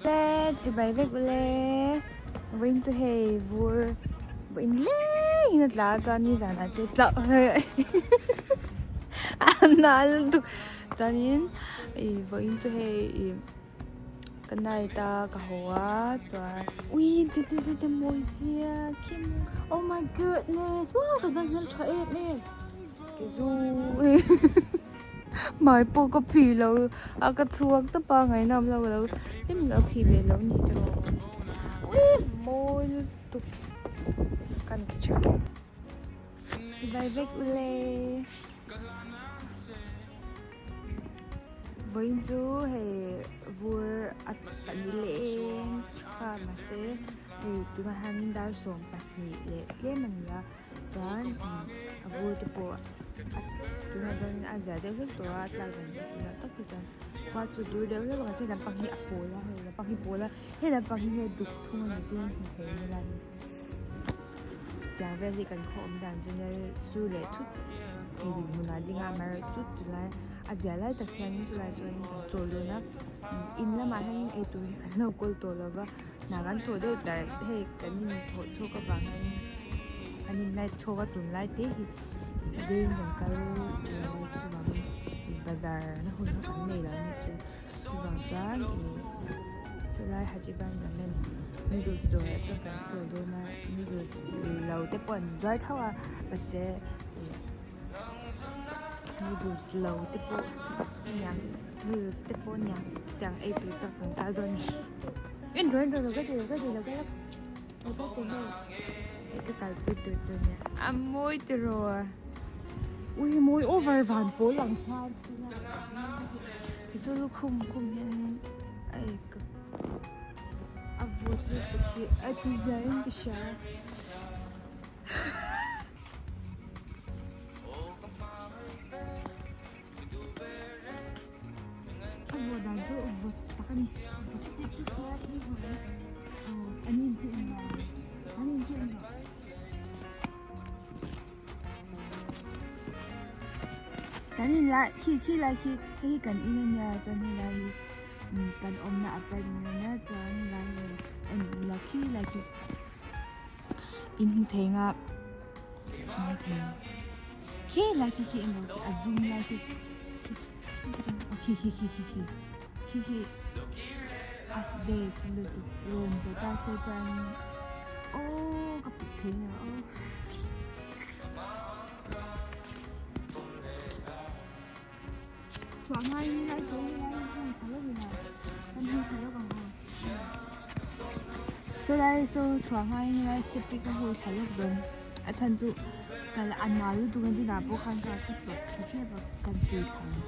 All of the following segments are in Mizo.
Le chibai vek ule vawiin chu hei vur vawiin lengin a tla a chuan nizanah te tla a nal lutuk chuanin ih vawiin chu hei ih ka night a ka haw a chuan ui te te te te mawi sia khi Oh my goodness wow ka van hmel tha em em ke zu Hmai pawh ka phih lo a ka chhuak tawp a ngaihna awm lo ka lo hlim lo phih ve lo ni tawh ui mawi lutuk kan ti tha e vai vek ule vawiin chu hei vur a tla ni leng tha mahse hei tunah hian dar 12 leh tlem a ni a. Chuan a vur te pawh a tunah chuan a zia deuh hlek tawh a a tlak dan te tunah tak hi chuan khua chu dur deuh hlek a mahse lampang hi a pawl a hei lampang hi pawl a hei lampang hi hei duk thung a ni chu hmu thei in ila ni tiang vel hi kan khaw awm dan chu nia sur leh thut thei dinhmunah a ding a amaherawhchu tunlai a zia lai tak hian chulai chuan kan chawl dawn a in lamah hian eitur hi kan lo kawl tawh lo va. Hna kan thawh deuh dar hei kan in thawh chhuak avang hian an in light chhuak a tunlai te hi veng kan kal chuvangin bazar na hun kha kan nei lo a ni chu chuvang chuan ih chulai Hajiban ramen noodles dawrah chuan kan chawl dawn a noodles lo te pawh an zuar tho a mahse ih noodles lo te pawh aniang noodles te pawh aniang chutiang ei tur chuan kan kal dawn a ni. En rawh en rawh lo ka ti lo ka ti lo ka lo lo ka ti hei ka kalpui tur chu nia a mawi tiraw ui mawi over van pawl ang khan chu lukhum khum hian ai ka a vawt lutuk hi a ti zia in ka hria. A vawh dan chu vawt tak a ni vawt tak aw an in khi en lo an in khi en lo kan in lai khi khi lai khi hei hi kan in ania chuan helai hi kan awmna apartment ania chuan helai hi en ila khi lai khi in hmu thei nga hmu thei khi lai khi khi emaw khi a zum lai khi khi khi khi khi khi khi khi a de lutuk rawn zo ta se chuan aw ka put thei nia aw. Chhuah ngai in lai te hi hmun tha lo in a kan hmun tha lo ang aw saw lai saw chhuah ngai in lai step te ka hawi thla lawk dawn a chhan chu kal a nal lutuk a zinah pawh khan ka ka tawp thla tep a kan tui thla ang.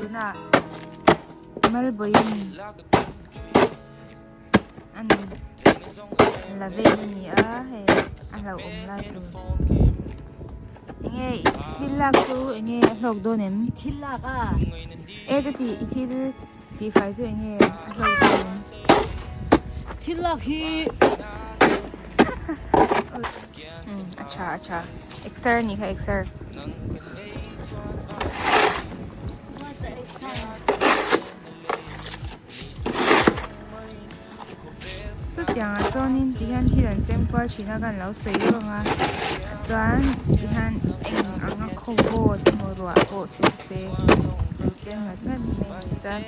Tunah Malbawiin an la vel a ni a hei a hlauhawm lai tur enge thil lak chu enge a hlawk dawn em thil lak a e ka ti i thil tihfai chu enge a hlawk dawn em thil lak hi a tha a tha exer a nih kha exer. Chutiangah chuanin tihian thil an chem kual thin a kan lo sawi reng a chuan tihian eng anga khaw vawt emaw ruah pawh sur se an chem ngat ngat mai a ni chuan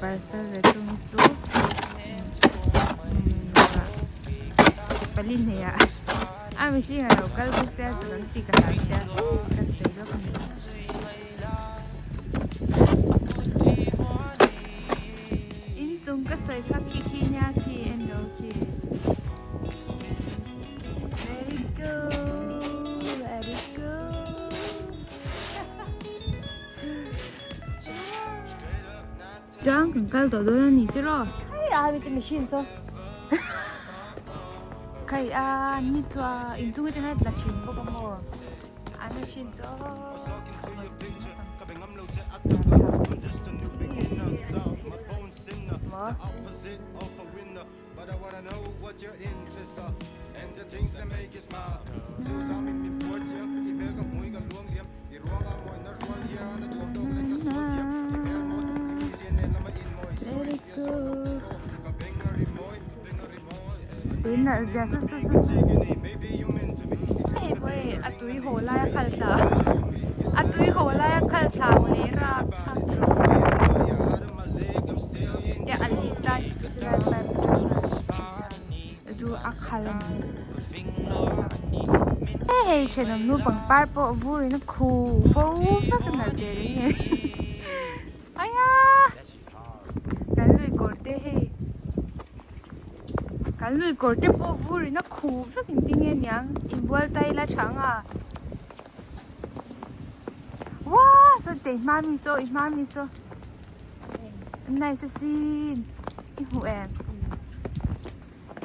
parcel ve thung chu pali hneih ah a mihring a lo kal bawk sia chu kan ti ka hlau sia kan sawi lawk a ni. Inchung ka sawi kha khi khi nia khi en lo khi. Very good, very good. Chuan kan kal tawh dawn a ni tiraw? Khai a mi te machine chu. Khai a ni chuan inchung atang hian tla thin bawk a maw? A machine chu Maw? Tui nalh zia su su su su hei pawh hei a tui haw lai a khal thla a tui haw lai a khal thla leh rap thlak chu tia a lei tan silai pipe atang zu a khal a ni hei hei thenawm nu pangpar pawh vur in a khuh fo vek a nalh teh reng e aya. Kan lui kawr te hei kan lui kawr te pawh vur in a khuh vek engtin nge niang inbual ta ila tha ang a wah saw teh i hma mi saw i hma mi saw nice asin i hmuh em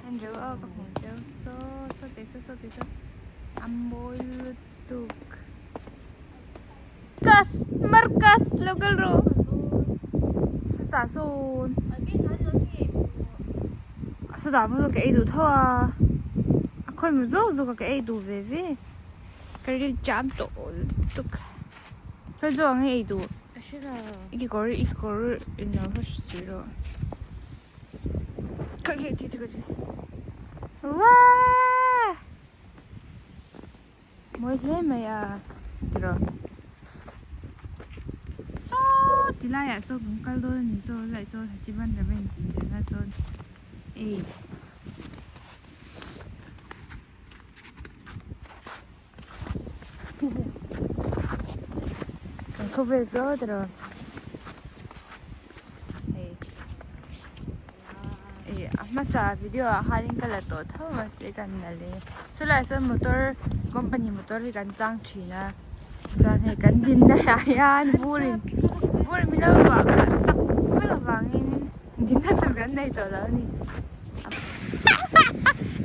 en reuh a ka hmuh cheu saw saw teh saw saw teh saw a mawi lutuk. Marcus lo kal rawh chutah sawn chutah pawh sawn ka ei duh tho a a khawi maw zawk zawk a ka ei duh ve ve ka ril cham tawh lutuk kal zawk ang i ei duh i kekawr i kekawr in lo va hre rawh. Uaaaa mawi hle mai a tiraw saw ti laiah sawn kan kal dawn a ni saw lai sawn Hachiman Ramen tih zirna sawn ei kan khawvel chu tiraw. Hei ih a hmasa video ah khanin ka la tawh tho mahse kan la leh chulaiah sawn motor company motor hi kan chang thin a chuan hei kan dinna ah hian vur in vur min lo ruah khalh sak vek avangin dinna tur kan nei tawh lo a ni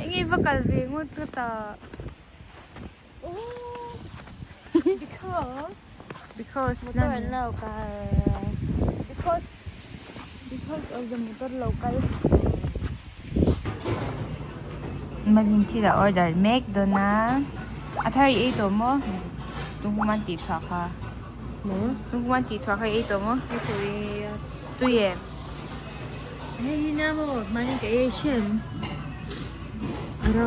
enge va kal ve ngawt ka ta. Because Because motor an lo kal. Because because of the motor lo kal. Malin thil a order mek dawn a. A thar i ei tawh maw? Tungkum an tih chhuah kha. Maw? Tungkum an tih chhuah kha i ei tawh maw? Tui a. Tui em? Hei hi nia maw hmani ka ei hrem a ro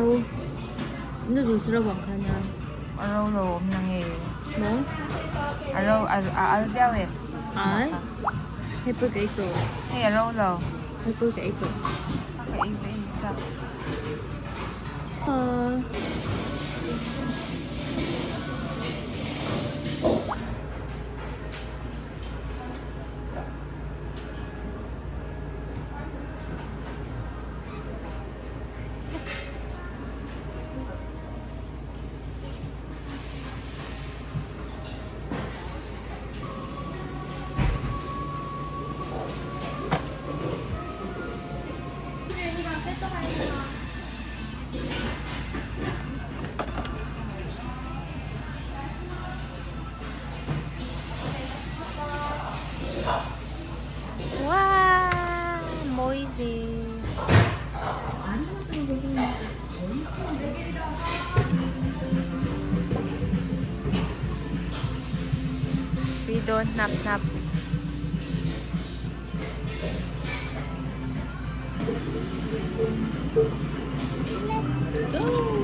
noodles ro ang kha nia. A ro lo awm na nge? Maw? A ro a al viau em? Ai hei pawh ka ei tawh. Hei a ro lo. Hei pawh ka ei tawh. Ka ei ve em chak. Aww. Wow mawi ve. Tui dawn hnap hnap. Let's go.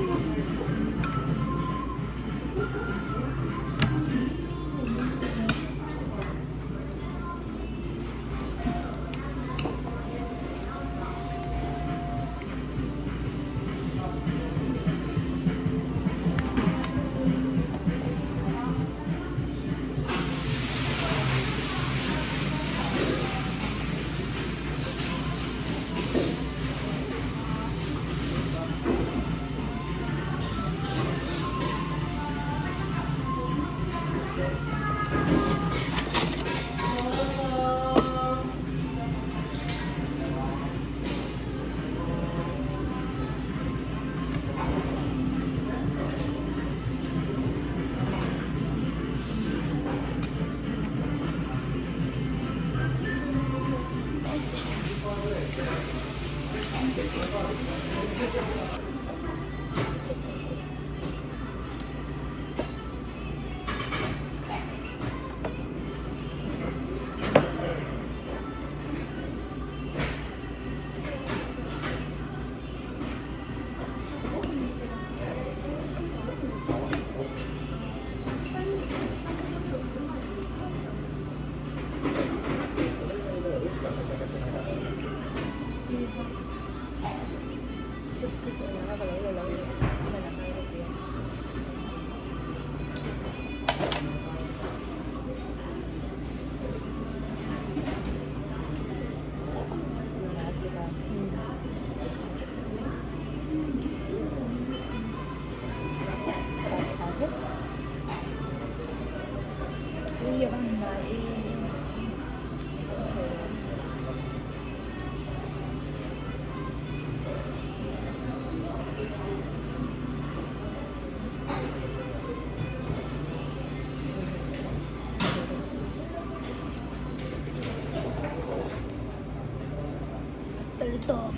Nasa lutuk.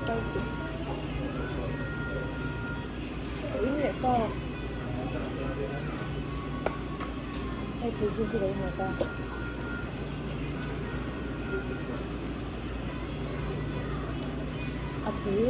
Salty. Ka in leh ta. Hei pui chu chu ka in leh ta. A tui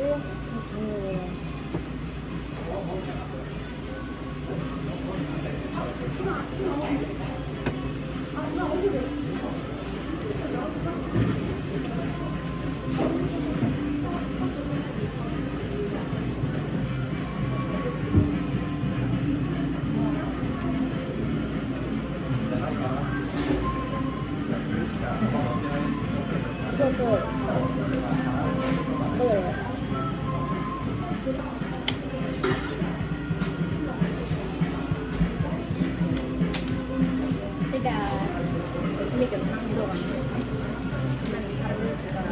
Saw saw colour ah. Teka, mi kan hmang zawk ang che. Man thar lutuk a.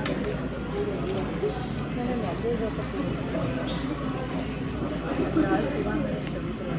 Hman a nuam deuh zawk ka ti. Ral tuk a man a tha lutuk a.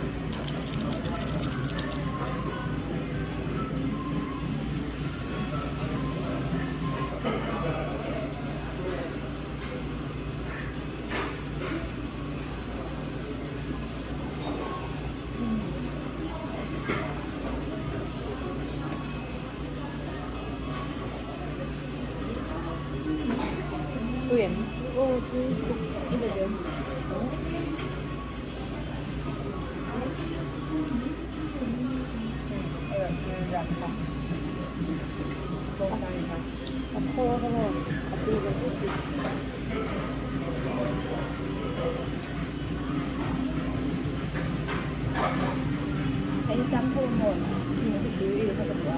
Tui em? Aw tui tuk i la dem. A khaw a maw a tui ve hle si. Hei chang pawh maw tui i kha ka duh a.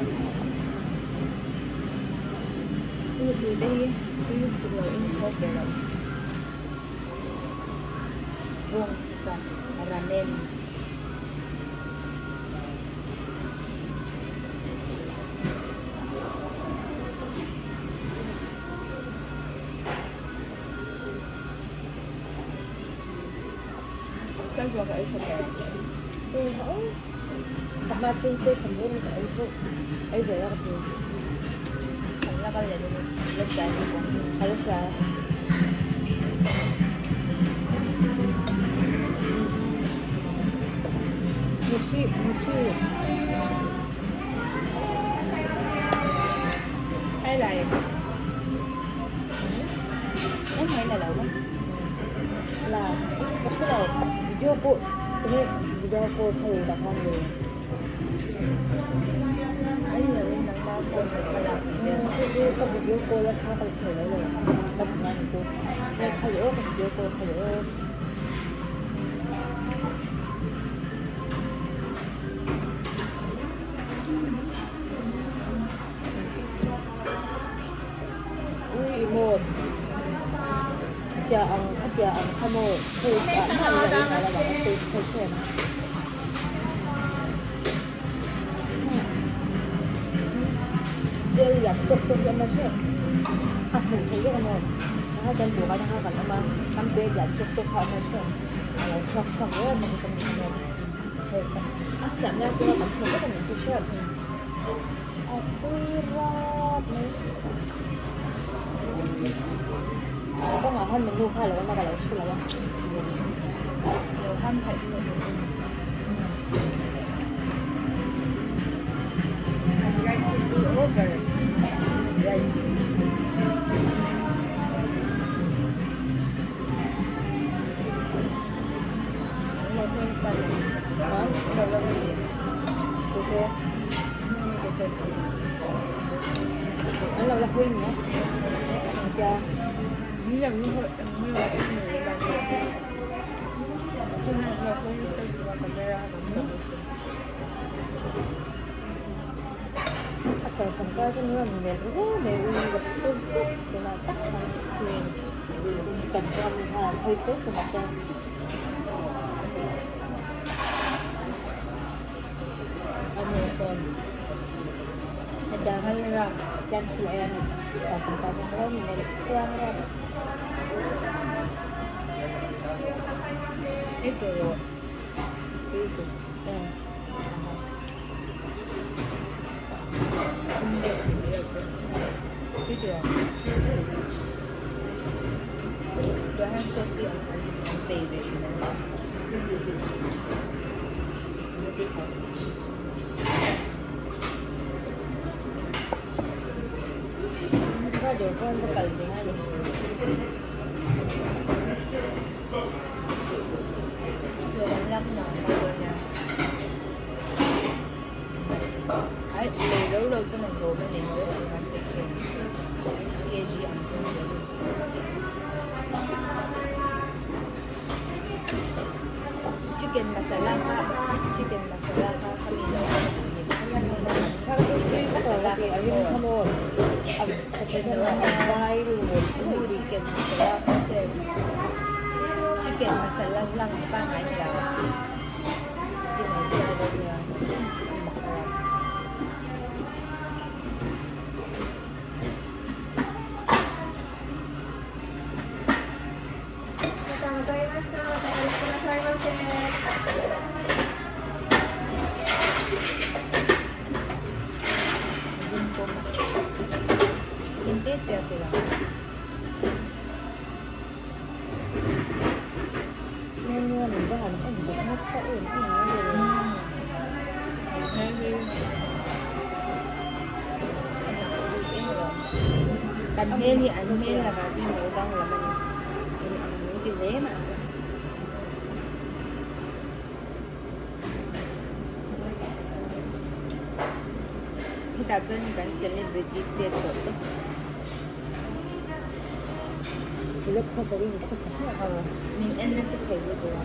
Tui tui te hi tui lutuk lo in khaw ber lo. Bawngsa ramen. Hay là em hay là lâu lắm La ka hre lo video pawh enge video call kha lei tak khan le Ai lo in nangma phone ka thlalak ni vel. Chu chu ka video call a kha ka la thei lo le ka ti ngai ni chu hei kha leh aw ka video call kha leh aw. Ui i maw khatia ang khatia ang kha maw page ah mah ila in ala bang a page kha chen. Bial lian tawk tawk hi a awm a chen a hmuh theih vek a maw kha kan dawhkan kha kan awm a kan bag lian tawk tawk kha a awm a chen a lo chhuak chhuak zel a maw ka ni maw a siam lai pawh a kan hmuh vek a nih chu hriat. A pui rap mai. A kawngah khan menu kha a lo awm a ka lo hre lo a. Lo ham phaih chu lo awm. Rice hi tui over. Rice hi. An lo la hawi mi a tia. A chawisam kar chu ni rawn melh ru mai ui ka pu zuk tunah tak khan kan chuan mi khan an hawi fo fo mahse. A nu sawn hetiang khan ram hian thil ei a ni chawisam kar chu rawn melh chuang rap. Sauce hi an an pe ve thin a nia. Kha dawr khan va kal ve ngai lo. Hlawh an lak hunah an kal dawn nia. Ai lei ro ro chuan an lawm a ni maw mahse khi kg ang chuan a ni. Chicken masala kha chicken masala kha khami lo a ni. Masala kha chicken masala kha chicken masala lang pangai ni lo. Kan hmel hi an hmel lakah chuan lo danglam a ni. In ang min ti hle mahse. Hetah chuan kan celebrity chet tawh tawp. Celeb khawsa in khawsa hmiah a. Min en nasa thei lutuk a.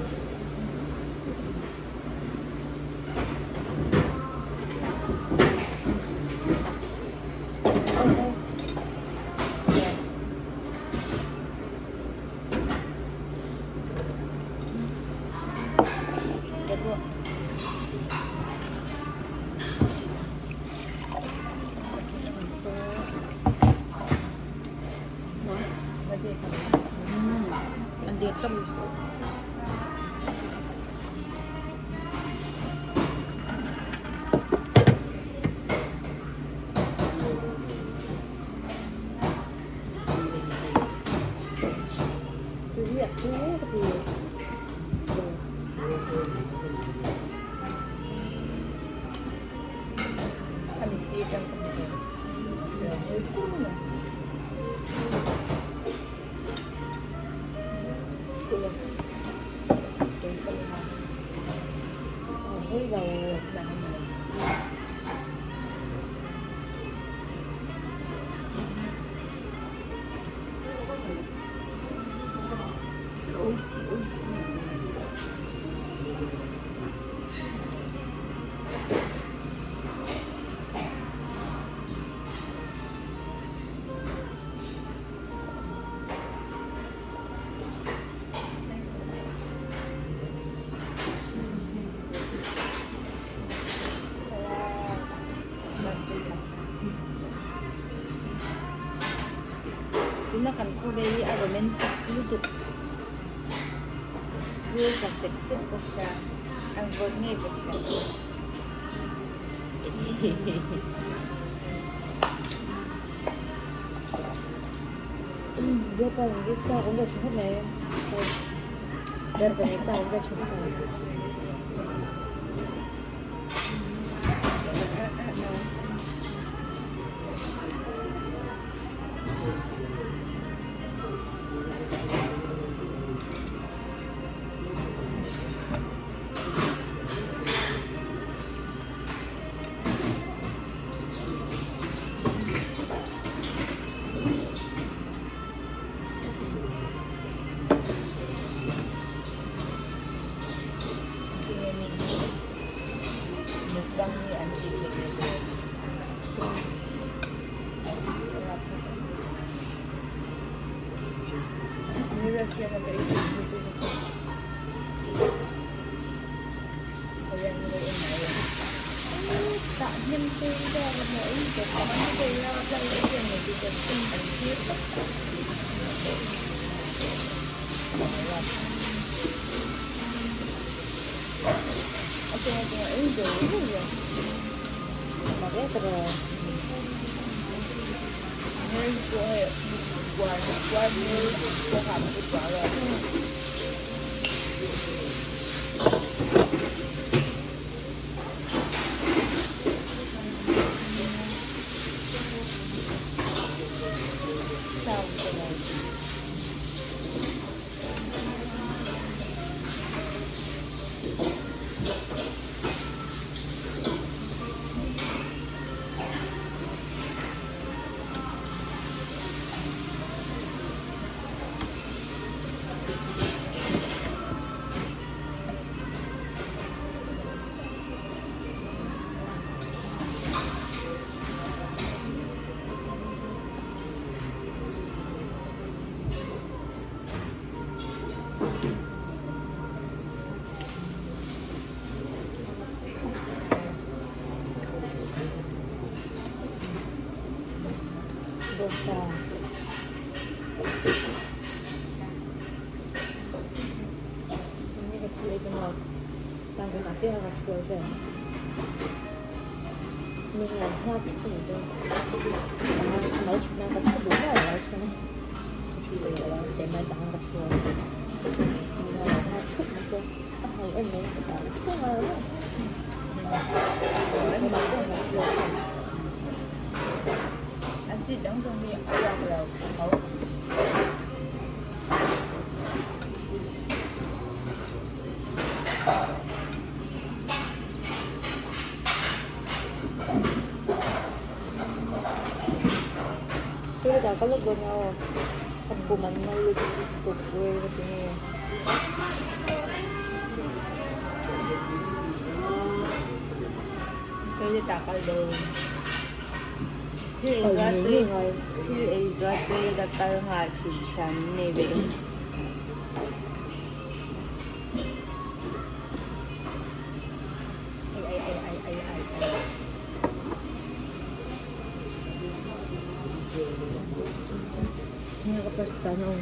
Tuna kan khawvel hi a romantic lutuk vur tla sek sek bawk sia an vawt ngei bawk sia. Mukbang hi an tih theih leh dawn. Dosa. Ka thil ei dawn a, tan kan ah te ka thu a vel. Mi hian hma thu ni dawn. A mal thutna ka thu duh ber lo chuan ka thu duh lo a, keimah dang ka thu a. Mi hian hma thut mahse a ho em mai ka tan a thu ngar ngar. Keimah pawh ka thu a. A seat dang dang hi a ruak lo a ho. Tui dah ka lawk dawn aw ka pum an na lutuk rei ka ti nge. Tui dah ka dawn. Thil ei zuar tui thil ei zuar tui ka kal nghal thin thian nei ve em. Ai ai ai ai ai ai ai. Nga ka first tanong.